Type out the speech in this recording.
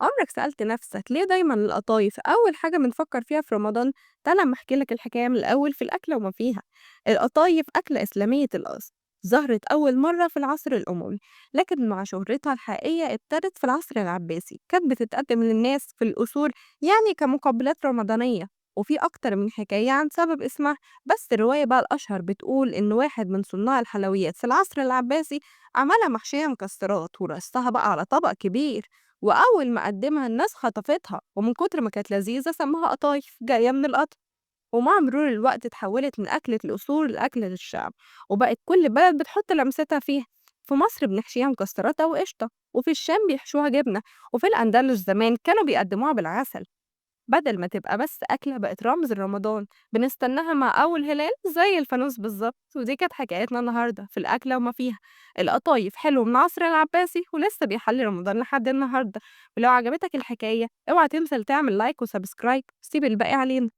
عمرك سألت نفسك ليه دايما القطايف أول حاجة بنفكر فيها في رمضان؟ تعالى أما أحكي لك الحكاية من الأول في الأكلة وما فيها. القطايف أكلة إسلامية الأصل، ظهرت أول مرة في العصر الأموي، لكن مع شهرتها الحقيقية ابتدت في العصر العباسي. كانت بتتقدم للناس في القصور يعني كمقبلات رمضانية، وفي أكتر من حكاية عن سبب اسمها، بس الرواية بقى الأشهر بتقول إن واحد من صناع الحلويات في العصر العباسي عملها محشية مكسرات ورصها بقى على طبق كبير، وأول ما قدمها الناس خطفتها، ومن كتر ما كانت لذيذة سموها قطايف جاية من القطر. ومع مرور الوقت اتحولت من أكلة القصور لأكلة الشعب، وبقت كل بلد بتحط لمستها فيها. في مصر بنحشيها مكسرات أو قشطة، وفي الشام بيحشوها جبنة، وفي الأندلس زمان كانوا بيقدموها بالعسل. بدل ما تبقى بس أكلة بقت رمز رمضان، بنستناها مع أول هلال زي الفانوس بالظبط. ودي كانت حكايتنا النهاردة في الأكلة وما فيها. القطايف حلو من العصر العباسي ولسه بيحلي رمضان لحد النهاردة. ولو عجبتك الحكاية اوعى تنسى تعمل like و subscribe، سيب الباقي علينا.